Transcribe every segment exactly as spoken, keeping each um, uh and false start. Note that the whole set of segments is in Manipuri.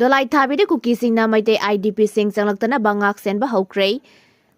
ꯗꯣꯂꯥꯏ ꯊꯥꯕꯤꯗ ꯀꯨꯀꯤꯁꯤꯡꯅ ꯃꯩꯇꯩ IDPꯁꯤꯡ ꯆꯪꯂꯛꯇꯅꯕ ꯉꯥꯛ ꯁꯦꯟꯕ ꯍꯧꯈ꯭ꯔꯦ꯫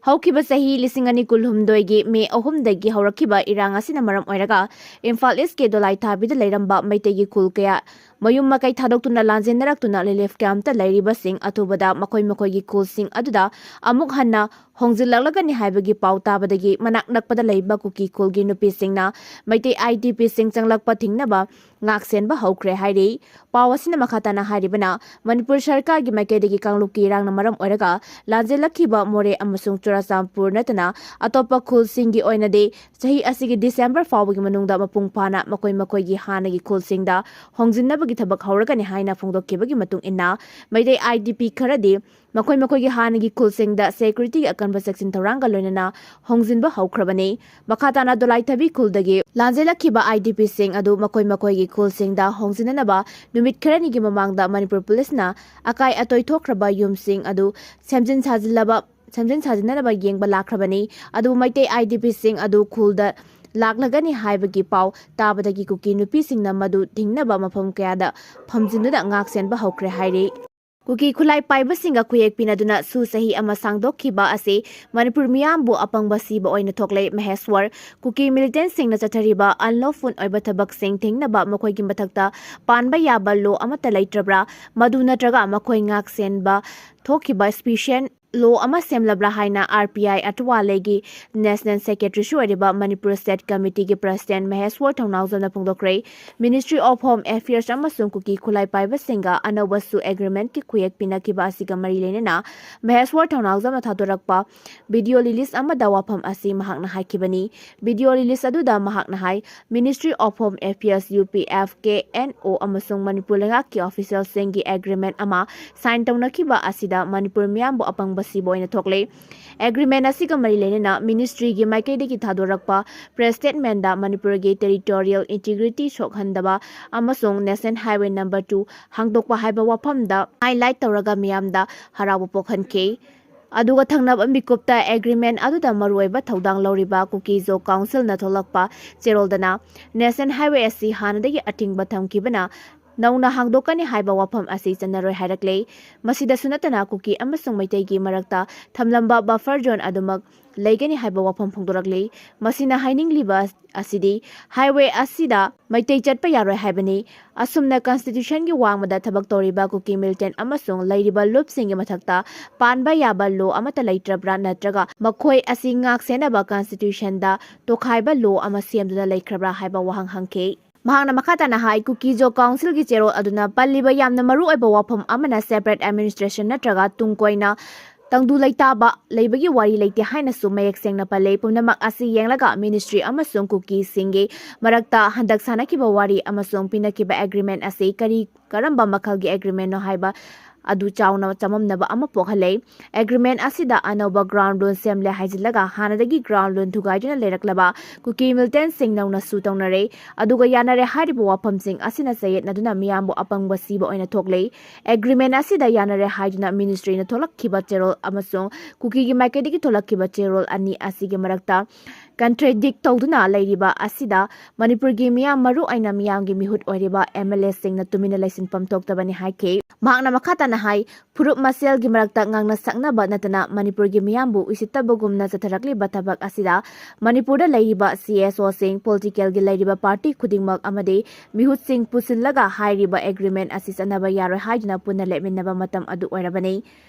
ꯍꯧꯈꯤꯕ ꯆꯍꯤ ꯂꯤꯁꯤꯡ ꯑꯅꯤ ꯀꯨꯟꯍꯨꯝꯗꯣꯏꯒꯤ ꯃꯦ ꯑꯍꯨꯝꯗꯒꯤ ꯍꯧꯔꯛꯈꯤꯕ ꯏꯔꯥꯡ ꯑꯁꯤꯅ ꯃꯔꯝ ꯑꯣꯏꯔꯒ ꯏꯝꯐꯥꯜ ꯏꯁꯀꯤ ꯗꯣꯂꯥꯏ ꯊꯥꯕꯤꯗ ꯂꯩꯔꯝꯕ ꯃꯩꯇꯩꯒꯤ ꯈꯨꯜ ꯀꯌꯥ ꯃꯌꯨꯝ ꯃꯀꯩ ꯊꯥꯗꯣꯛꯇꯨꯅ ꯂꯥꯟꯖꯦꯟꯅꯔꯛꯇꯨꯅ relief campꯇ ꯂꯩꯔꯤꯕꯁꯤꯡ ꯑꯊꯨꯕꯗ ꯃꯈꯣꯏ ꯃꯈꯣꯏꯒꯤ ꯈꯨꯜꯁꯤꯡ ꯑꯗꯨꯗ ꯑꯃꯨꯛ ꯍꯟꯅ ꯍꯣꯡꯖꯤꯜꯂꯛꯂꯒꯅꯤ ꯍꯥꯏꯕꯒꯤ ꯄꯥꯎ ꯇꯥꯕꯗꯒꯤ ꯃꯅꯥꯛ ꯅꯛꯄꯗ ꯂꯩꯕ ꯀꯨꯀꯤ ꯈꯨꯜꯒꯤ ꯅꯨꯄꯤꯁꯤꯡꯅ ꯃꯩꯇꯩ IDPꯁꯤꯡ ꯆꯪꯂꯛꯄ ꯊꯤꯡꯅꯕ ꯉꯥꯛ ꯁꯦꯟꯕ ꯍꯧꯈ꯭ꯔꯦ ꯍꯥꯏꯔꯤ꯫ ꯄꯥꯎ ꯑꯁꯤꯅ ꯃꯈꯥ ꯇꯥꯅ ꯍꯥꯏꯔꯤꯕꯅ, ꯃꯅꯤꯄꯨꯔ ꯁꯔꯀꯥꯔꯒꯤ ꯃꯥꯏꯀꯩꯗꯒꯤ ꯀꯥꯡꯂꯨꯞꯀꯤ ꯏꯔꯥꯡꯅ ꯃꯔꯝ ꯑꯣꯏꯔꯒ ꯂꯥꯟꯖꯦꯜꯂꯛꯈꯤꯕ ꯃꯣꯔꯦ ꯑꯃꯁꯨꯡ ꯆꯨꯔꯥꯆꯥꯟꯄꯨꯔ ꯅꯠꯇꯅ ꯑꯇꯣꯞꯄ ꯈꯨꯜꯁꯤꯡꯒꯤ ꯑꯣꯏꯅꯗꯤ ꯆꯍꯤ ꯑꯁꯤꯒꯤ ꯗꯤꯁꯦꯝꯕꯔ ꯐꯥꯎꯕꯒꯤ ꯃꯅꯨꯡꯗ ꯃꯄꯨꯡ ꯐꯥꯅ ꯃꯈꯣꯏ ꯃꯈꯣꯏꯒꯤ ꯍꯥꯟꯅꯒꯤ ꯈꯨꯜꯁꯤꯡꯗ ꯍꯣꯡꯖꯤꯟꯅꯕꯒꯤ ꯊꯕꯛ ꯍꯧꯔꯒꯅꯤ ꯍꯥꯏꯅ ꯐꯣꯡꯗꯣꯛꯈꯤꯕꯒꯤ ꯃꯇꯨꯡ ꯏꯟꯅ, ꯃꯩꯇꯩ IDP ꯈꯔꯗꯤ ꯃꯈꯣꯏ ꯃꯈꯣꯏꯒꯤ ꯍꯥꯟꯅꯒꯤ ꯈꯨꯜꯁꯤꯡꯗ securityꯒꯤ ꯑꯀꯟꯕ ꯆꯦꯛꯁꯤꯟ ꯊꯧꯔꯥꯡꯒ ꯂꯣꯏꯅꯅ ꯍꯣꯡꯖꯤꯟꯕ ꯍꯧꯈ꯭ꯔꯕꯅꯤ꯫ ꯃꯈꯥ ꯇꯥꯅ ꯗꯣꯂꯥꯏꯊꯥꯕꯤ ꯈꯨꯜꯗꯒꯤ ꯂꯥꯟꯖꯦꯜꯂꯛꯈꯤꯕ IDPꯁꯤꯡ ꯑꯗꯨ ꯃꯈꯣꯏ ꯃꯈꯣꯏꯒꯤ ꯈꯨꯜꯁꯤꯡꯗ ꯍꯣꯡꯖꯤꯟꯅꯅꯕ ꯅꯨꯃꯤꯠ ꯈꯔꯅꯤꯒꯤ ꯃꯃꯥꯡꯗ ꯃꯅꯤꯄꯨꯔ ꯄꯨꯂꯤꯁꯅ ꯑꯀꯥꯏ ꯑꯇꯣꯏ ꯊꯣꯛꯈ꯭ꯔꯕ ꯌꯨꯝꯁꯤꯡ ꯑꯗꯨ ꯁꯦꯝꯖꯤꯟ ꯁꯥꯖꯤꯜꯂꯕ, ꯁꯦꯝꯖꯤꯟ ꯁꯥꯖꯤꯟꯅꯅꯕ ꯌꯦꯡꯕ ꯂꯥꯛꯈ꯭ꯔꯕꯅꯤ꯫ ꯑꯗꯨꯕꯨ ꯃꯩꯇꯩ IDPꯁꯤꯡ ꯑꯗꯨ ꯈꯨꯜꯗ ꯂꯥꯛꯂꯒꯅꯤ ꯍꯥꯏꯕꯒꯤ ꯄꯥꯎ ꯇꯥꯕꯗꯒꯤ ꯀꯨꯀꯤ ꯅꯨꯄꯤꯁꯤꯡꯅ ꯃꯗꯨ ꯊꯤꯡꯅꯕ ꯃꯐꯝ ꯀꯌꯥꯗ ꯐꯝꯖꯤꯟꯗꯨꯅ ꯉꯥꯛ ꯁꯦꯟꯕ ꯍꯧꯈ꯭ꯔꯦ ꯍꯥꯏꯔꯤ꯫ ꯀꯨꯀꯤ ꯈꯨꯠꯂꯥꯏ ꯄꯥꯏꯕꯁꯤꯡꯒ ꯈꯨꯌꯦꯛ ꯄꯤꯅꯗꯨꯅ ꯁꯨ ꯆꯍꯤ ꯑꯃ ꯁꯥꯡꯗꯣꯛꯈꯤꯕ ꯑꯁꯤ ꯃꯅꯤꯄꯨꯔ ꯃꯤꯌꯥꯝꯕꯨ ꯑꯄꯪꯕ ꯁꯤꯕ ꯑꯣꯏꯅ ꯊꯣꯛꯂꯦ꯫ ꯃꯍꯦꯁ꯭ꯋꯔ, ꯀꯨꯀꯤ militantꯁꯤꯡꯅ ꯆꯠꯊꯔꯤꯕ unlawful ꯑꯣꯏꯕ ꯊꯕꯛꯁꯤꯡ ꯊꯤꯡꯅꯕ ꯃꯈꯣꯏꯒꯤ ꯃꯊꯛꯇ ꯄꯥꯟꯕ ꯌꯥꯕ law ꯑꯃꯠꯇ ꯂꯩꯇ꯭ꯔꯕ꯭ꯔꯥ? ꯃꯗꯨ ꯅꯠꯇ꯭ꯔꯒ ꯃꯈꯣꯏ ꯉꯥꯛ ꯁꯦꯟꯕ ꯊꯣꯛꯈꯤꯕ special law ꯑꯃ ꯁꯦꯝꯂꯕ꯭ꯔꯥ ꯍꯥꯏꯅ RPI ꯑꯇꯋꯥꯂꯦꯒꯤ National Secretaryꯁꯨ ꯑꯣꯏꯔꯤꯕ Manipur State Committeeꯒꯤ President ꯃꯍꯦꯁ꯭ꯋꯔ ꯊꯧꯅꯥꯎꯖꯝꯅ ꯐꯣꯡꯗꯣꯛꯈ꯭ꯔꯦ꯫ Ministry of Home Affairs ꯑꯃꯁꯨꯡ ꯀꯨꯀꯤ ꯈꯨꯠꯂꯥꯏ ꯄꯥꯏꯕꯁꯤꯡꯒ ꯑꯅꯧꯕ ꯁꯨ agreementꯀꯤ ꯈꯨꯌꯦꯛ ꯄꯤꯅꯈꯤꯕ ꯑꯁꯤꯒ ꯃꯔꯤ ꯂꯩꯅꯅ ꯃꯍꯦꯁ꯭ꯋꯔ ꯊꯧꯅꯥꯎꯖꯝꯅ ꯊꯥꯗꯣꯔꯛꯄ video release ꯑꯃꯗ ꯋꯥꯐꯝ ꯑꯁꯤ ꯃꯍꯥꯛꯅ ꯍꯥꯏꯈꯤꯕꯅꯤ꯫ Video release ꯑꯗꯨꯗ ꯃꯍꯥꯛꯅ ꯍꯥꯏ, Ministry of Home Affairs, UPF, KNO ꯑꯃꯁꯨꯡ ꯃꯅꯤꯄꯨꯔ ꯂꯩꯉꯥꯛꯀꯤ officialꯁꯤꯡꯒꯤ agreement ꯑꯃ sign ꯇꯧꯅꯈꯤꯕ ꯑꯁꯤꯗ ꯃꯅꯤꯄꯨꯔ ꯃꯤꯌꯥꯝꯕꯨ ꯑꯄꯪꯕ ꯁꯤꯕ ꯑꯣꯏꯅ ꯊꯣꯛꯂꯦ꯫ Agreement ꯑꯁꯤꯒ ꯃꯔꯤ ꯂꯩꯅꯅ ministryꯒꯤ ꯃꯥꯏꯀꯩꯗꯒꯤ ꯊꯥꯗꯣꯔꯛꯄ press statementꯗ ꯃꯅꯤꯄꯨꯔꯒꯤ territorial integrity ꯁꯣꯛꯍꯟꯗꯕ ꯑꯃꯁꯨꯡ National Highway number two ꯍꯥꯡꯗꯣꯛꯄ ꯍꯥꯏꯕ ꯋꯥꯐꯝꯗ highlight ꯇꯧꯔꯒ ꯃꯤꯌꯥꯝꯗ ꯍꯔꯥꯎꯕ ꯄꯣꯛꯍꯟꯈꯤ꯫ ꯑꯗꯨꯒ ꯊꯪꯅꯕ ꯃꯤꯀꯨꯞꯇ agreement ꯑꯗꯨꯗ ꯃꯔꯨꯑꯣꯏꯕ ꯊꯧꯗꯥꯡ ꯂꯧꯔꯤꯕ ꯀꯨꯀꯤ-ꯖꯣ councilꯅ ꯊꯣꯛꯂꯛꯄ ꯆꯦꯔꯣꯜꯗꯅ National Highway ꯑꯁꯤ ꯍꯥꯟꯅꯗꯒꯤ ꯑꯊꯤꯡꯕ ꯊꯝꯈꯤꯕꯅ ꯅꯧꯅ ꯍꯥꯡꯗꯣꯛꯀꯅꯤ ꯍꯥꯏꯕ ꯋꯥꯐꯝ ꯑꯁꯤ ꯆꯠꯅꯔꯣꯏ ꯍꯥꯏꯔꯛꯂꯦ꯫ ꯃꯁꯤꯗꯁꯨ ꯅꯠꯇꯅ ꯀꯨꯀꯤ ꯑꯃꯁꯨꯡ ꯃꯩꯇꯩꯒꯤ ꯃꯔꯛꯇ ꯊꯝꯂꯝꯕ buffer zone ꯑꯗꯨꯃꯛ ꯂꯩꯒꯅꯤ ꯍꯥꯏꯕ ꯋꯥꯐꯝ ꯐꯣꯡꯗꯣꯔꯛꯂꯤ꯫ ꯃꯁꯤꯅ ꯍꯥꯏꯅꯤꯡꯂꯤꯕ ꯑꯁꯤꯗꯤ highway ꯑꯁꯤꯗ ꯃꯩꯇꯩ ꯆꯠꯄ ꯌꯥꯔꯣꯏ ꯍꯥꯏꯕꯅꯤ꯫ ꯑꯁꯨꯝꯅ constitutionꯒꯤ ꯋꯥꯡꯃꯗ ꯊꯕꯛ ꯇꯧꯔꯤꯕ ꯀꯨꯀꯤ militant ꯑꯃꯁꯨꯡ ꯂꯩꯔꯤꯕ ꯂꯨꯞꯁꯤꯡꯒꯤ ꯃꯊꯛꯇ ꯄꯥꯟꯕ ꯌꯥꯕ law ꯑꯃꯠꯇ ꯂꯩꯇ꯭ꯔꯕ꯭ꯔꯥ, ꯅꯠꯇ꯭ꯔꯒ ꯃꯈꯣꯏ ꯑꯁꯤ ꯉꯥꯛ ꯁꯦꯟꯅꯕ constitutionꯗ ꯇꯣꯈꯥꯏꯕ law ꯑꯃ ꯁꯦꯝꯗꯨꯅ ꯂꯩꯈ꯭ꯔꯕ꯭ꯔꯥ ꯍꯥꯏꯕ ꯋꯥꯍꯪ ꯍꯪꯈꯤ꯫ ꯃꯍꯥꯛꯅ ꯃꯈꯥ ꯇꯥꯅ ꯍꯥꯏ, ꯀꯨꯀꯤ ꯖꯣ councilꯒꯤ ꯆꯦꯔꯣꯜ ꯑꯗꯨꯅ ꯄꯜꯂꯤꯕ ꯌꯥꯝꯅ ꯃꯔꯨꯑꯣꯏꯕ ꯋꯥꯐꯝ ꯑꯃꯅ separate administration ꯅꯠꯇ꯭ꯔꯒ ꯇꯨꯡ ꯀꯣꯏꯅ ꯇꯪꯗꯨ ꯂꯩꯇꯥꯕ ꯂꯩꯕꯒꯤ ꯋꯥꯔꯤ ꯂꯩꯇꯦ ꯍꯥꯏꯅꯁꯨ ꯃꯌꯦꯛ ꯁꯦꯡꯅ ꯄꯜꯂꯦ꯫ ꯄꯨꯝꯅꯃꯛ ꯑꯁꯤ ꯌꯦꯡꯂꯒ ministry ꯑꯃꯁꯨꯡ ꯀꯨꯀꯤꯁꯤꯡꯒꯤ ꯃꯔꯛꯇ ꯍꯟꯗꯛ ꯁꯥꯟꯅꯈꯤꯕ ꯋꯥꯔꯤ ꯑꯃꯁꯨꯡ ꯄꯤꯅꯈꯤꯕ agreement ꯑꯁꯤ ꯀꯔꯤ ꯀꯔꯝꯕ ꯃꯈꯜꯒꯤ agreementꯅꯣ ꯍꯥꯏꯕ ꯑꯗꯨ ꯆꯥꯎꯅ ꯆꯃꯝꯅꯕ ꯑꯃ ꯄꯣꯛꯍꯜꯂꯦ꯫ Agreement ꯑꯁꯤꯗ ꯑꯅꯧꯕ ground loan ꯁꯦꯝꯂꯦ ꯍꯥꯏꯖꯤꯜꯂꯒ ꯍꯥꯟꯅꯗꯒꯤ ground loan ꯊꯨꯒꯥꯏꯗꯨꯅ ꯂꯩꯔꯛꯂꯕ ꯀꯨꯀꯤ militantꯁꯤꯡ ꯅꯧꯅ sue ꯇꯧꯅꯔꯦ꯫ ꯑꯗꯨꯒ ꯌꯥꯅꯔꯦ ꯍꯥꯏꯔꯤꯕ ꯋꯥꯐꯝꯁꯤꯡ ꯑꯁꯤꯅ ꯆꯌꯦꯠꯅꯗꯨꯅ ꯃꯤꯌꯥꯝꯕꯨ ꯑꯄꯪꯕ ꯁꯤꯕ ꯑꯣꯏꯅ ꯊꯣꯛꯂꯦ꯫ Agreement ꯑꯁꯤꯗ ꯌꯥꯅꯔꯦ ꯍꯥꯏꯗꯨꯅ ministryꯅ ꯊꯣꯛꯂꯛꯈꯤꯕ ꯆꯦꯔꯣꯜ ꯑꯃꯁꯨꯡ ꯀꯨꯀꯤꯒꯤ ꯃꯥꯏꯀꯩꯗꯒꯤ ꯊꯣꯛꯂꯛꯈꯤꯕ ꯆꯦꯔꯣꯜ ꯑꯅꯤ ꯑꯁꯤꯒꯤ ꯃꯔꯛꯇ contradict ꯇꯧꯗꯨꯅ ꯂꯩꯔꯤꯕ ꯑꯁꯤꯗ ꯃꯅꯤꯄꯨꯔꯒꯤ ꯃꯤꯌꯥꯝ, ꯃꯔꯨ ꯑꯣꯏꯅ ꯃꯤꯌꯥꯝꯒꯤ ꯃꯤꯍꯨꯠ ꯑꯣꯏꯔꯤꯕ MLAꯁꯤꯡꯅ ꯇꯨꯃꯤꯟꯅ ꯂꯩꯁꯤꯟꯐꯝ ꯊꯣꯛꯇꯕꯅꯤ ꯍꯥꯏꯈꯤ꯫ ꯃꯍꯥꯛꯅ ꯃꯈꯥ ꯇꯥꯅ ꯍꯥꯏ, ꯐꯨꯔꯨꯞ ꯃꯁꯦꯜꯒꯤ ꯃꯔꯛꯇ ꯉꯥꯡꯅ ꯁꯛꯅꯕ ꯅꯠꯇꯅ ꯃꯅꯤꯄꯨꯔꯒꯤ ꯃꯤꯌꯥꯝꯕꯨ ꯎꯁꯤꯠꯇꯕꯒꯨꯝꯅ ꯆꯠꯊꯔꯛꯂꯤꯕ ꯊꯕꯛ ꯑꯁꯤꯗ ꯃꯅꯤꯄꯨꯔꯗ ꯂꯩꯔꯤꯕ CSOꯁꯤꯡ, politicalꯒꯤ ꯂꯩꯔꯤꯕ party ꯈꯨꯗꯤꯡꯃꯛ ꯑꯃꯗꯤ ꯃꯤꯍꯨꯠꯁꯤꯡ ꯄꯨꯁꯤꯜꯂꯒ ꯍꯥꯏꯔꯤꯕ agreement ꯑꯁꯤ ꯆꯠꯅꯕ ꯌꯥꯔꯣꯏ ꯍꯥꯏꯗꯨꯅ ꯄꯨꯟꯅ ꯂꯦꯞꯃꯤꯟꯅꯕ ꯃꯇꯝ ꯑꯗꯨ ꯑꯣꯏꯔꯕꯅꯤ꯫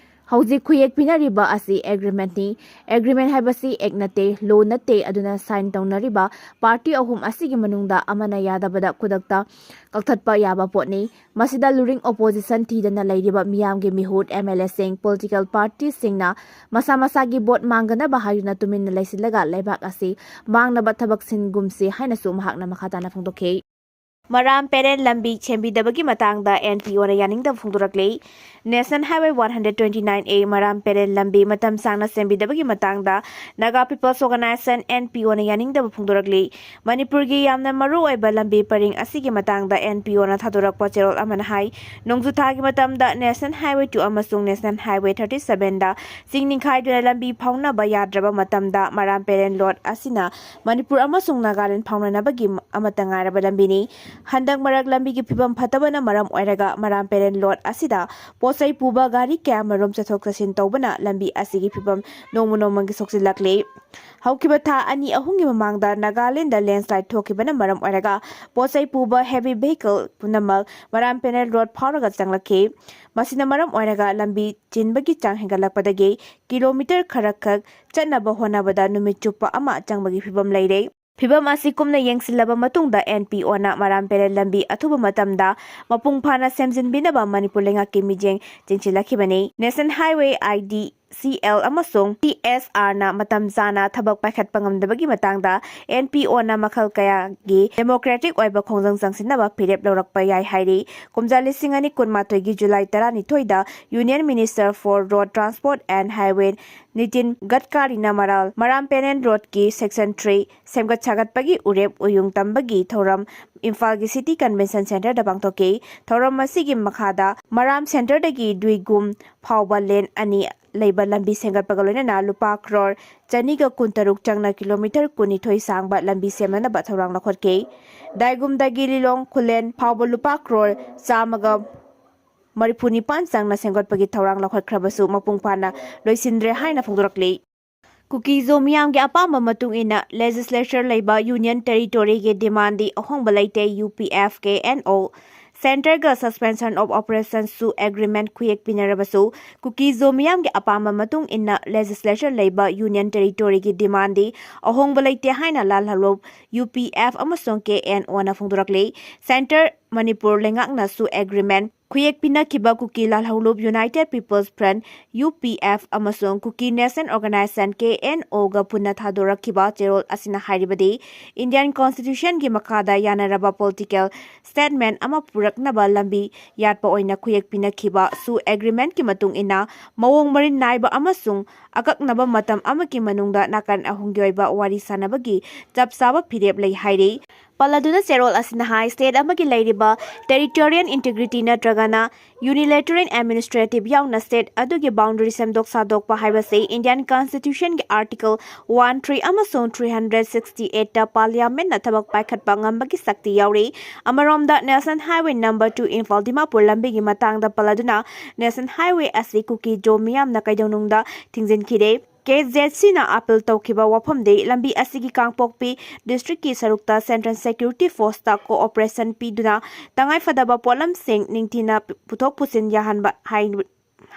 ꯍꯧꯖꯤꯛ ꯈꯨꯌꯦꯛ ꯄꯤꯅꯔꯤꯕ ꯑꯁꯤ agreementꯅꯤ꯫ Agreement ꯍꯥꯏꯕꯁꯤ act ꯅꯠꯇꯦ, law ꯅꯠꯇꯦ, ꯑꯗꯨꯅ sign ꯇꯧꯅꯔꯤꯕ party ꯑꯍꯨꯝ ꯑꯁꯤꯒꯤ ꯃꯅꯨꯡꯗ ꯑꯃꯅ ꯌꯥꯗꯕꯗ ꯈꯨꯗꯛꯇ ꯀꯛꯊꯠꯄ ꯌꯥꯕ ꯄꯣꯠꯅꯤ꯫ ꯃꯁꯤꯗ ꯂꯨꯔꯤꯡ opposition ꯊꯤꯗꯅ ꯂꯩꯔꯤꯕ ꯃꯤꯌꯥꯝꯒꯤ ꯃꯤꯍꯨꯠ, MLAꯁꯤꯡ, political partyꯁꯤꯡꯅ ꯃꯁꯥ ꯃꯁꯥꯒꯤ vote ꯃꯥꯡꯒꯅꯕ ꯍꯥꯏꯗꯨꯅ ꯇꯨꯃꯤꯟꯅ ꯂꯩꯁꯤꯜꯂꯒ ꯂꯩꯕꯥꯛ ꯑꯁꯤ ꯃꯥꯡꯅꯕ ꯊꯕꯛ ꯁꯤꯟꯒꯨꯝꯁꯤ ꯍꯥꯏꯅꯁꯨ ꯃꯍꯥꯛꯅ ꯃꯈꯥ ꯇꯥꯅ ꯐꯣꯡꯗꯣꯛꯈꯤ꯫ ꯃꯔꯥꯝ ꯄꯦꯔꯦꯟ ꯂꯝꯕꯤ ꯁꯦꯝꯕꯤꯗꯕꯒꯤ ꯃꯇꯥꯡꯗ NPOꯅ ꯌꯥꯅꯤꯡꯗꯕ ꯐꯣꯡꯗꯣꯔꯛꯂꯤ꯫ National Highway one hundred twenty nine A ꯃꯔꯥꯝ Peren ꯂꯝꯕꯤ ꯃꯇꯝ ꯁꯥꯡꯅ ꯁꯦꯝꯕꯤꯗꯕꯒꯤ ꯃꯇꯥꯡꯗ Naga People's Organisation, NPOꯅ ꯌꯥꯅꯤꯡꯗꯕ ꯐꯣꯡꯗꯣꯔꯛꯂꯤ꯫ ꯃꯅꯤꯄꯨꯔꯒꯤ ꯌꯥꯝꯅ ꯃꯔꯨ ꯑꯣꯏꯕ ꯂꯝꯕꯤ ꯄꯔꯤꯡ ꯑꯁꯤꯒꯤ ꯃꯇꯥꯡꯗ NPOꯅ ꯊꯥꯗꯣꯔꯛꯄ ꯆꯦꯔꯣꯜ ꯑꯃꯅ ꯍꯥꯏ, ꯅꯣꯡꯖꯨ ꯊꯥꯒꯤ ꯃꯇꯝꯗ National Highway two ꯑꯃꯁꯨꯡ National Highway thirty sevenꯗ ꯆꯤꯡ ꯅꯤꯡꯈꯥꯏꯗꯨꯅ ꯂꯝꯕꯤ ꯐꯥꯎꯅꯕ ꯌꯥꯗ꯭ꯔꯕ ꯃꯇꯝꯗ ꯃꯔꯥꯝ ꯄꯦꯔꯦꯟ ꯂꯣꯠ ꯑꯁꯤꯅ ꯃꯅꯤꯄꯨꯔ ꯑꯃꯁꯨꯡ ꯅꯥꯒꯥꯂꯦꯟ ꯐꯥꯎꯅꯅꯕꯒꯤ ꯑꯃꯠꯇ ꯉꯥꯏꯔꯕ ꯂꯝꯕꯤꯅꯤ꯫ ꯍꯟꯗꯛ ꯃꯔꯛ ꯂꯝꯕꯤꯒꯤ ꯐꯤꯕꯝ ꯐꯠꯇꯕꯅ ꯃꯔꯝ ꯑꯣꯏꯔꯒ ꯃꯔꯥꯝ ꯄꯦꯔꯦꯟ ꯔꯣꯗ ꯑꯁꯤꯗ ꯄꯣꯠꯆꯩ ꯄꯨꯕ ꯒꯥꯔꯤ ꯀꯌꯥꯃꯔꯨꯝ ꯆꯠꯊꯣꯛ ꯆꯠꯁꯤꯟ ꯇꯧꯕꯅ ꯂꯝꯕꯤ ꯑꯁꯤꯒꯤ ꯐꯤꯕꯝ ꯅꯣꯡꯃ ꯅꯣꯡꯃꯒꯤ ꯁꯣꯛꯆꯤꯜꯂꯛꯂꯤ꯫ ꯍꯧꯈꯤꯕ ꯊꯥ ꯑꯅꯤ ꯑꯍꯨꯝꯒꯤ ꯃꯃꯥꯡꯗ ꯅꯥꯒꯥꯂꯦꯟꯗ ꯂꯦꯟꯁꯂꯥꯏꯗ ꯊꯣꯛꯈꯤꯕꯅ ꯃꯔꯝ ꯑꯣꯏꯔꯒ ꯄꯣꯠꯆꯩ ꯄꯨꯕ ꯍꯦꯚꯤ ꯚꯦꯍꯤꯀꯜ ꯄꯨꯝꯅꯃꯛ ꯃꯔꯥꯝ ꯄꯦꯔꯦꯟ ꯔꯣꯗ ꯐꯥꯎꯔꯒ ꯆꯪꯂꯛꯈꯤ꯫ ꯃꯁꯤꯅ ꯃꯔꯝ ꯑꯣꯏꯔꯒ ꯂꯝꯕꯤ ꯆꯤꯟꯕꯒꯤ ꯆꯥꯡ ꯍꯦꯟꯒꯠꯂꯛꯄꯗꯒꯤ ꯀꯤꯂꯣꯃꯤꯇꯔ ꯈꯔꯈꯛ ꯆꯠꯅꯕ ꯍꯣꯠꯅꯕꯗ ꯅꯨꯃꯤꯠ ꯆꯨꯞꯄ ꯑꯃ ꯆꯪꯕꯒꯤ ꯐꯤꯕꯝ ꯂꯩꯔꯦ꯫ ꯐꯤꯕꯝ ꯑꯁꯤ ꯀꯨꯞꯅ ꯌꯦꯡꯁꯤꯜꯂꯕ ꯃꯇꯨꯡꯗ ꯑꯦꯟ ꯄꯤ ꯑꯣꯅ ꯃꯔꯥꯝ ꯄꯦꯔꯦꯟ ꯂꯝꯕꯤ ꯑꯊꯨꯕ ꯃꯇꯝꯗ ꯃꯄꯨꯡ ꯐꯥꯅ ꯁꯦꯝꯖꯤꯟꯕꯤꯅꯕ ꯃꯅꯤꯄꯨꯔ ꯂꯩꯉꯥꯛꯀꯤ ꯃꯤꯠꯌꯦꯡ ꯆꯤꯟꯁꯤꯜꯂꯛꯈꯤꯕꯅꯤ꯫ National highway, I D C L ꯑꯃꯁꯨꯡ ꯇꯤ ꯑꯦꯁ ꯑꯥꯔꯅ ꯃꯇꯝ ꯆꯥꯅ ꯊꯕꯛ ꯄꯥꯏꯈꯠꯄ ꯉꯝꯗꯕꯒꯤ ꯃꯇꯥꯡꯗ ꯑꯦꯟ ꯄꯤ ꯑꯣꯅ ꯃꯈꯜ ꯀꯌꯥꯒꯤ ꯗꯦꯃꯣꯀ꯭ꯔꯦꯇꯤꯛ ꯑꯣꯏꯕ ꯈꯣꯡꯖꯪ ꯆꯪꯁꯤꯟꯅꯕ ꯐꯤꯔꯦꯞ ꯂꯧꯔꯛꯄ ꯌꯥꯏ ꯍꯥꯏꯔꯤ꯫ ꯀꯨꯝꯖꯥ ꯂꯤꯁꯤꯡ ꯑꯅꯤ ꯀꯨꯟꯃꯥꯊꯣꯏꯒꯤ ꯖꯨꯂꯥꯏ ꯇꯔꯥꯅꯤꯊꯣꯏꯗ Union Minister for Road Transport and Highway Nitin ꯒꯗꯀꯥꯔꯤꯅ ꯃꯔꯥꯜ ꯃꯔꯥꯝ ꯄꯦꯔꯦꯟ ꯔꯣꯗꯀꯤ ꯁꯦꯛꯁꯟ ꯊ꯭ꯔꯤ ꯁꯦꯝꯒꯠ ꯁꯥꯒꯠꯄꯒꯤ ꯎꯔꯦꯞ ꯎꯌꯨꯡ ꯇꯝꯕꯒꯤ ꯊꯧꯔꯝ ꯏꯝꯐꯥꯜꯒꯤ ꯁꯤꯇꯤ ꯀꯟꯚꯦꯟꯁꯟ ꯁꯦꯟꯇꯔꯗ ꯄꯥꯡꯊꯣꯛꯈꯤ꯫ ꯊꯧꯔꯝ ꯑꯁꯤꯒꯤ ꯃꯈꯥꯗ ꯃꯔꯥꯝ ꯁꯦꯟꯇꯔꯗꯒꯤ ꯗꯨꯏꯒꯨꯝ ꯐꯥꯎꯕ ꯂꯦꯟ ꯑꯅꯤ ꯂꯩꯕ ꯂꯝꯕꯤ ꯁꯦꯝꯒꯠꯄꯒ ꯂꯣꯏꯅꯅ ꯂꯨꯄꯥ ꯀ꯭ꯔꯣꯔ ꯆꯅꯤꯒ ꯀꯨꯟꯇꯔꯨꯛ ꯆꯪꯅ ꯀꯤꯂꯣꯃꯤꯇꯔ ꯀꯨꯟꯅꯤꯊꯣꯏ ꯁꯥꯡꯕ ꯂꯝꯕꯤ ꯁꯦꯝꯅꯅꯕ ꯊꯧꯔꯥꯡ ꯂꯧꯈꯠꯈꯤ꯫ ꯗꯥꯏꯒꯨꯝꯗꯒꯤ ꯂꯤꯂꯣꯡ ꯈꯨꯂꯦꯟ ꯐꯥꯎꯕ ꯂꯨꯄꯥ ꯀ꯭ꯔꯣꯔ ꯆꯥꯝꯃꯒ ꯃꯔꯤꯐꯨ ꯅꯤꯄꯥꯟ ꯆꯪꯅ ꯁꯦꯝꯒꯠꯄꯒꯤ ꯊꯧꯔꯥꯡ ꯂꯧꯈꯠꯈ꯭ꯔꯕꯁꯨ ꯃꯄꯨꯡ ꯐꯥꯅ ꯂꯣꯏꯁꯤꯟꯗ꯭ꯔꯦ ꯍꯥꯏꯅ ꯐꯣꯡꯗꯣꯔꯛꯂꯤ꯫ ꯀꯨꯀꯤꯖꯣ ꯃꯤꯌꯥꯝꯒꯤ ꯑꯄꯥꯝꯕ ꯃꯇꯨꯡ ꯏꯟꯅ legislature ꯂꯩꯕ Union Territoryꯒꯤ demandꯗꯤ ꯑꯍꯣꯡꯕ ꯂꯩꯇꯦ, U P F K N O. Centreꯒ suspension of operations ꯁꯨ agreement ꯈꯨꯌꯦꯛ ꯄꯤꯅꯔꯕꯁꯨ, ꯀꯨꯀꯤꯖꯣ ꯃꯤꯌꯥꯝꯒꯤ ꯑꯄꯥꯝꯕ ꯃꯇꯨꯡ ꯏꯟꯅ legislature ꯂꯩꯕ Union Territoryꯒꯤ demandꯗꯤ ꯑꯍꯣꯡꯕ ꯂꯩꯇꯦ ꯍꯥꯏꯅ ꯂꯥꯜꯍꯧꯂꯨꯞ ꯌꯨ ꯄꯤ ꯑꯦꯐ ꯑꯃꯁꯨꯡ ꯀꯦ ꯑꯦꯟ ꯑꯣꯅ ꯐꯣꯡꯗꯣꯔꯛꯂꯤ꯫ Centre ꯃꯅꯤꯄꯨꯔ ꯂꯩꯉꯥꯛꯅꯁꯨ agreement ꯈꯨꯌꯦꯛ ꯄꯤꯅꯈꯤꯕ ꯀꯨꯀꯤ ꯂꯥꯜꯍꯧꯂꯨꯞ United People's Front, U P F, ꯑꯃꯁꯨꯡ Kuki National Organisation, K N ꯑꯣꯒ ꯄꯨꯟꯅ ꯊꯥꯗꯣꯔꯛꯈꯤꯕ ꯆꯦꯔꯣꯜ ꯑꯁꯤꯅ ꯍꯥꯏꯔꯤꯕꯗꯤ, Indian Constitutionꯒꯤ ꯃꯈꯥꯗ ꯌꯥꯅꯔꯕ political statement ꯑꯃ ꯄꯨꯔꯛꯅꯕ ꯂꯝꯕꯤ ꯌꯥꯠꯄ ꯑꯣꯏꯅ ꯈꯨꯌꯦꯛ ꯄꯤꯅꯈꯤꯕ ꯁꯨ agreementꯀꯤ ꯃꯇꯨꯡ ꯏꯟꯅ ꯃꯑꯣꯡ ꯃꯔꯤꯟ ꯅꯥꯏꯕ ꯑꯃꯁꯨꯡ ꯑꯀꯛꯅꯕ ꯃꯇꯝ ꯑꯃꯒꯤ ꯃꯅꯨꯡꯗ ꯅꯥꯀꯟ ꯑꯍꯨꯝꯒꯤ ꯑꯣꯏꯕ ꯋꯥꯔꯤ ꯁꯥꯅꯕꯒꯤ ꯆꯞ ꯆꯥꯕ ꯐꯤꯔꯦꯞ ꯂꯩ ꯍꯥꯏꯔꯤ꯫ ꯄꯜꯂꯗꯨꯅ ꯆꯦꯔꯣꯜ ꯑꯁꯤꯅ ꯍꯥꯏ, state ꯑꯃꯒꯤ ꯂꯩꯔꯤꯕ territorial integrity ꯅꯠꯇ꯭ꯔꯒꯅ unilateral administrative ꯌꯥꯎꯅ state ꯑꯗꯨꯒꯤ boundary ꯁꯦꯝꯗꯣꯛ ꯁꯥꯗꯣꯛꯄ ꯍꯥꯏꯕꯁꯤ Indian Constitution ꯒꯤ Article one three ꯑꯃꯁꯨꯡ three hundred sixty eight ꯇ Parliament ꯅ ꯊꯕꯛ ꯄꯥꯏꯈꯠꯄ ꯉꯝꯕꯒꯤ ꯁꯛꯇꯤ ꯌꯥꯎꯔꯤ꯫ ꯑꯃꯔꯣꯝꯗ, National Highway number two Imphal Dimapur ꯂꯝꯕꯤꯒꯤ ꯃꯇꯥꯡꯗ ꯄꯜꯂꯗꯨꯅ, National Highway ꯑꯁꯤ ꯀꯨꯀꯤ-ꯖꯣ ꯃꯤꯌꯥꯝꯅ ꯀꯩꯗꯧꯅꯨꯡꯗ ꯊꯤꯡꯖꯤꯟꯈꯤꯗꯦ꯫ KZC ꯅ appeal ꯇꯧꯈꯤꯕ ꯋꯥꯐꯝꯗꯤ, ꯂꯝꯕꯤ ꯑꯁꯤꯒꯤ ꯀꯥꯡꯄꯣꯛꯄꯤ district ꯀꯤ ꯁꯔꯨꯛꯇ Central Security Force ꯇ cooperation ꯄꯤꯗꯨꯅ ꯇꯉꯥꯏꯐꯗꯕ ꯄꯣꯠꯂꯝꯁꯤꯡ ꯅꯤꯡꯊꯤꯅ ꯄꯨꯊꯣꯛ ꯄꯨꯁꯤꯟ ꯌꯥꯍꯟꯕ ꯍꯥꯏ-,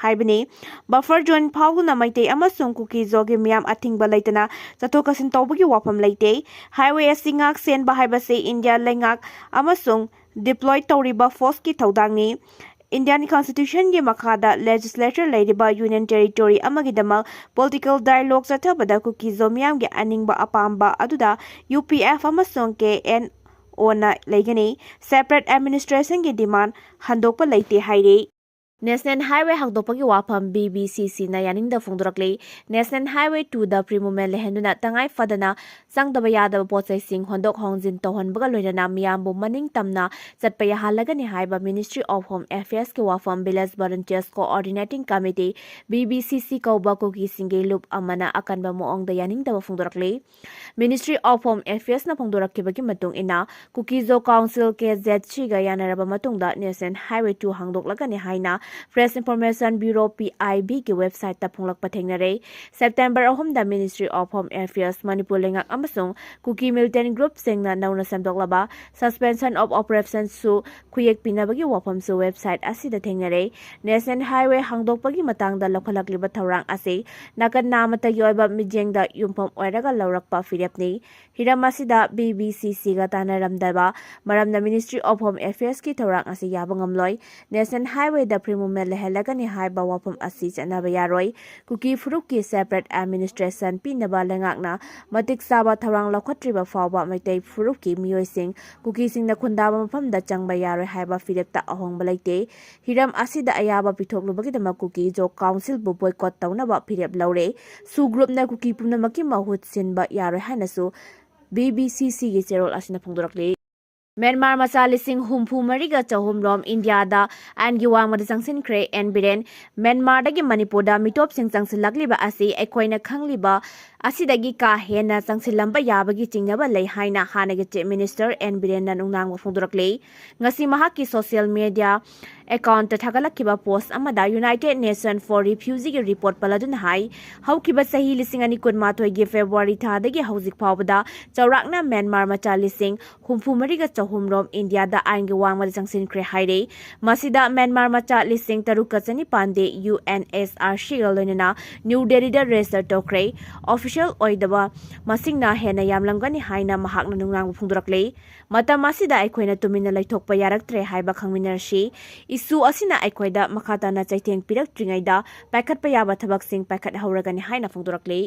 ꯍꯥꯏꯕꯅꯤ꯫ Buffer zone ꯐꯥꯎꯗꯨꯅ ꯃꯩꯇꯩ ꯑꯃꯁꯨꯡ ꯀꯨꯀꯤ-ꯖꯣꯒꯤ ꯃꯤꯌꯥꯝ ꯑꯊꯤꯡꯕ ꯂꯩꯇꯅ ꯆꯠꯊꯣꯛ ꯆꯠꯁꯤꯟ ꯇꯧꯕꯒꯤ ꯋꯥꯐꯝ ꯂꯩꯇꯦ꯫ Highway ꯑꯁꯤ ꯉꯥꯛ ꯁꯦꯟꯕ ꯍꯥꯏꯕꯁꯤ India ꯂꯩꯉꯥꯛ ꯑꯃꯁꯨꯡ deploy ꯇꯧꯔꯤꯕ force ꯀꯤ ꯊꯧꯗꯥꯡꯅꯤ꯫ Indian Constitution ꯒꯤ ꯃꯈꯥꯗ legislature ꯂꯩꯔꯤꯕ Union Territory ꯑꯃꯒꯤꯗꯃꯛ political dialogue ꯆꯠꯊꯕꯗ ꯀꯨꯀꯤ-ꯖꯣ ꯃꯤꯌꯥꯝꯒꯤ ꯑꯅꯤꯡꯕ ꯑꯄꯥꯝꯕ ꯑꯗꯨꯗ UPF ꯑꯃꯁꯨꯡ KNO ꯅ ꯂꯩꯒꯅꯤ꯫ Separate administration ꯒꯤ demand ꯍꯟꯗꯣꯛꯄ ꯂꯩꯇꯦ ꯍꯥꯏꯔꯤ꯫ National Highway ꯍꯥꯡꯗꯣꯛꯄꯒꯤ ꯋꯥꯐꯝ BBCC ꯅ ꯌꯥꯅꯤꯡꯗꯕ ꯐꯣꯡꯗꯣꯔꯛꯂꯤ꯫ National Highway two ꯗ free movement ꯂꯩꯍꯟꯗꯨꯅ ꯇꯉꯥꯏ ꯐꯗꯅ ꯆꯪꯗꯕ ꯌꯥꯗꯕ ꯄꯣꯠꯆꯩꯁꯤꯡ ꯍꯣꯟꯗꯣꯛ ꯍꯣꯟꯖꯤꯟ ꯇꯧꯍꯟꯕꯒ ꯂꯣꯏꯅꯅ ꯃꯤꯌꯥꯝꯕꯨ ꯃꯅꯤꯡ ꯇꯝꯅ ꯆꯠꯄ ꯌꯥꯍꯜꯂꯒꯅꯤ ꯍꯥꯏꯕ Ministry of Home Affairs ꯀꯤ ꯋꯥꯐꯝ Village Volunteers Coordinating Committee, VVCC ꯀꯧꯕ ꯀꯨꯀꯤꯁꯤꯡꯒꯤ ꯂꯨꯞ ꯑꯃꯅ ꯑꯀꯟꯕ ꯃꯑꯣꯡꯗ ꯌꯥꯅꯤꯡꯗꯕ ꯐꯣꯡꯗꯣꯔꯛꯂꯤ꯫ Ministry of Home Affairs ꯅ ꯐꯣꯡꯗꯣꯔꯛꯈꯤꯕꯒꯤ ꯃꯇꯨꯡ ꯏꯟꯅ, ꯀꯨꯀꯤ-ꯖꯣ Council, KZC ꯒ ꯌꯥꯅꯔꯕ ꯃꯇꯨꯡꯗ National Highway two ꯍꯥꯡꯗꯣꯛꯂꯒꯅꯤ ꯍꯥꯏꯅ Press Information Bureau, PIB ꯒꯤ website ꯇ ꯐꯣꯡꯂꯛꯄ ꯊꯦꯡꯅꯔꯦ꯫ September ꯑꯍꯨꯝꯗ Ministry of Home Affairs, Manipur ꯂꯩꯉꯥꯛ ꯑꯃꯁꯨꯡ ꯀꯨꯀꯤ militant group ꯁꯤꯡꯅ ꯅꯧꯅ ꯁꯦꯝꯗꯣꯛꯂꯕ Suspension of Operation ꯁꯨ ꯈꯨꯌꯦꯛ ꯄꯤꯅꯕꯒꯤ ꯋꯥꯐꯝꯁꯨ website ꯑꯁꯤꯗ ꯊꯦꯡꯅꯔꯦ꯫ National Highway ꯍꯥꯡꯗꯣꯛꯄꯒꯤ ꯃꯇꯥꯡꯗ ꯂꯧꯈꯠꯂꯛꯂꯤꯕ ꯊꯧꯔꯥꯡ ꯑꯁꯤ ꯅꯥꯀꯟ ꯅꯥꯃꯠꯇꯒꯤ ꯑꯣꯏꯕ ꯃꯤꯠꯌꯦꯡꯗ ꯌꯨꯝꯐꯝ ꯑꯣꯏꯔꯒ ꯂꯧꯔꯛꯄ ꯐꯤꯔꯦꯞꯅꯤ꯫ ꯍꯤꯔꯝ ꯑꯁꯤꯗ VVCC ꯒ ꯇꯥꯟꯅꯔꯝꯗꯕ ꯃꯔꯝꯅ Ministry of Home Affairs ꯀꯤ ꯊꯧꯔꯥꯡ ꯑꯁꯤ ꯌꯥꯕ ꯉꯝꯂꯣꯏ꯫ National Highway ꯗ free movement ꯂꯩꯍꯜꯂꯒꯅꯤ ꯍꯥꯏꯕ ꯋꯥꯐꯝ ꯑꯁꯤ ꯆꯠꯅꯕ ꯌꯥꯔꯣꯏ꯫ ꯀꯨꯀꯤ ꯐꯨꯔꯨꯞꯀꯤ separate administration ꯄꯤꯅꯕ ꯂꯩꯉꯥꯛꯅ ꯃꯇꯤꯛ ꯆꯥꯕ ꯊꯧꯔꯥꯡ ꯂꯧꯈꯠꯇ꯭ꯔꯤꯕ ꯐꯥꯎꯕ ꯃꯩꯇꯩ ꯐꯨꯔꯨꯞꯀꯤ ꯃꯤꯑꯣꯏꯁꯤꯡ ꯀꯨꯀꯤꯁꯤꯡꯅ ꯈꯨꯟꯗꯥꯕ ꯃꯐꯝꯗ ꯆꯪꯕ ꯌꯥꯔꯣꯏ ꯍꯥꯏꯕ ꯐꯤꯔꯦꯞꯇ ꯑꯍꯣꯡꯕ ꯂꯩꯇꯦ꯫ ꯍꯤꯔꯝ ꯑꯁꯤꯗ ꯑꯌꯥꯕ ꯄꯤꯊꯣꯛꯂꯨꯕꯒꯤꯗꯃꯛ ꯀꯨꯀꯤ-ꯖꯣ Council ꯕꯨ boycott ꯇꯧꯅꯕ ꯐꯤꯔꯦꯞ ꯂꯧꯔꯦ꯫ SoO group ꯅ ꯀꯨꯀꯤ ꯄꯨꯝꯅꯃꯛꯀꯤ ꯃꯍꯨꯠ ꯁꯤꯟꯕ ꯌꯥꯔꯣꯏ ꯍꯥꯏꯅꯁꯨ ꯕꯤ ꯕꯤ ꯁꯤ ꯁꯤꯒꯤ ꯆꯦꯔꯣꯜ ꯑꯁꯤꯅ ꯐꯣꯡꯗꯣꯔꯛꯂꯤ꯫ ꯃ꯭ꯌꯥꯟꯃꯥꯔ ꯃꯆꯥ ꯂꯤꯁꯤꯡ ꯍꯨꯝꯐꯨ ꯃꯔꯤꯒ ꯆꯍꯨꯝ ꯔꯣꯝ ꯏꯟꯗꯤꯌꯥꯗ ꯑꯥꯏꯟꯒꯤ ꯋꯥꯡꯃꯗ ꯆꯪꯁꯤꯟꯈ꯭ꯔꯦ꯫ ꯑꯦꯟ ꯕꯤꯔꯦꯟ꯫ ꯃ꯭ꯌꯥꯟꯃꯥꯔꯗꯒꯤ ꯃꯅꯤꯄꯨꯔꯗ ꯃꯤꯇꯣꯞꯁꯤꯡ ꯆꯪꯁꯤꯜꯂꯛꯂꯤꯕ ꯑꯁꯤ ꯑꯩꯈꯣꯏꯅ ꯈꯪꯂꯤꯕ ꯑꯁꯤꯗꯒꯤ ꯀꯥ ꯍꯦꯟꯅ ꯆꯪꯁꯤꯜꯂꯝꯕ ꯌꯥꯕꯒꯤ ꯆꯤꯡꯅꯕ ꯂꯩ ꯍꯥꯏꯅ ꯍꯥꯟꯅꯒꯤ ꯆꯤꯐ ꯃꯤꯅꯤꯁꯇꯔ ꯑꯦꯟ ꯕꯤꯔꯦꯟꯅ ꯅꯨꯡꯅꯥꯡꯕ ꯐꯣꯡꯗꯣꯔꯛꯂꯤ꯫ ꯉꯁꯤ ꯃꯍꯥꯛꯀꯤ ꯁꯣꯁꯤꯌꯦꯜ ꯃꯤꯗꯤꯌꯥ ꯑꯦꯀꯥꯎꯟꯠꯇ ꯊꯥꯒꯠꯂꯛꯈꯤꯕ ꯄꯣꯁꯠ ꯑꯃꯗ United Nation for Refugeeꯒꯤ ꯔꯤꯄꯣꯔꯠ ꯄꯜꯂꯗꯨꯅ ꯍꯥꯏ, ꯍꯧꯈꯤꯕ ꯆꯍꯤ ꯂꯤꯁꯤꯡ ꯑꯅꯤ ꯀꯨꯟꯃꯥꯊꯣꯏꯒꯤ ꯐꯦꯕ꯭ꯔꯨꯋꯥꯔꯤ ꯊꯥꯗꯒꯤ ꯍꯧꯖꯤꯛ ꯐꯥꯎꯕꯗ ꯆꯥꯎꯔꯥꯛꯅ ꯃ꯭ꯌꯥꯟꯃꯥꯔ ꯃꯆꯥ ꯂꯤꯁꯤꯡ ꯍꯨꯝꯐꯨ ꯃꯔꯤꯒ ꯆꯍꯨꯝ ꯔꯣꯝ ꯏꯟꯗꯤꯌꯥꯗ ꯑꯥꯏꯟꯒꯤ ꯋꯥꯡꯃꯗ ꯆꯪꯁꯤꯟꯈ꯭ꯔꯦ ꯍꯥꯏꯔꯤ꯫ ꯃꯁꯤꯗ ꯃ꯭ꯌꯥꯟꯃꯥꯔ ꯃꯆꯥ ꯂꯤꯁꯤꯡ ꯇꯔꯨꯛꯀ ꯆꯅꯤꯄꯥꯟꯗꯤ ꯌꯨ ꯑꯦꯟ ꯑꯦꯁ ꯑꯥꯔ ꯁꯤꯒ ꯂꯣꯏꯅꯅ ꯅ꯭ꯌꯨ ꯗꯦꯜꯂꯤꯗ ꯔꯦꯖꯤꯁꯇꯔ ꯇꯧꯈ꯭ꯔꯦ꯫ ꯑꯣꯐꯤꯁꯤꯌꯦꯜ ꯑꯣꯏꯗꯕ ꯃꯁꯤꯡꯅ ꯍꯦꯟꯅ ꯌꯥꯝꯂꯝꯒꯅꯤ ꯍꯥꯏꯅ ꯃꯍꯥꯛꯅ ꯅꯨꯡꯅꯥꯡꯕ ꯐꯣꯡꯗꯣꯔꯛꯂꯤ꯫ ꯃꯇꯝ ꯑꯁꯤꯗ ꯑꯩꯈꯣꯏꯅ ꯇꯨꯃꯤꯟꯅ ꯂꯩꯊꯣꯛꯄ ꯌꯥꯔꯛꯇ꯭ꯔꯦ ꯍꯥꯏꯕ ꯈꯪꯃꯤꯟꯅꯔꯁꯤ꯫ ꯏꯁꯨ ꯑꯁꯤꯅ ꯑꯩꯈꯣꯏꯗ ꯃꯈꯥ ꯇꯥꯅ ꯆꯩꯊꯦꯡ ꯄꯤꯔꯛꯇ꯭ꯔꯤꯉꯩꯗ ꯄꯥꯏꯈꯠꯄ ꯌꯥꯕ ꯊꯕꯛꯁꯤꯡ ꯄꯥꯏꯈꯠꯍꯧꯔꯒꯅꯤ ꯍꯥꯏꯅ ꯐꯣꯡꯗꯣꯔꯛꯂꯤ꯫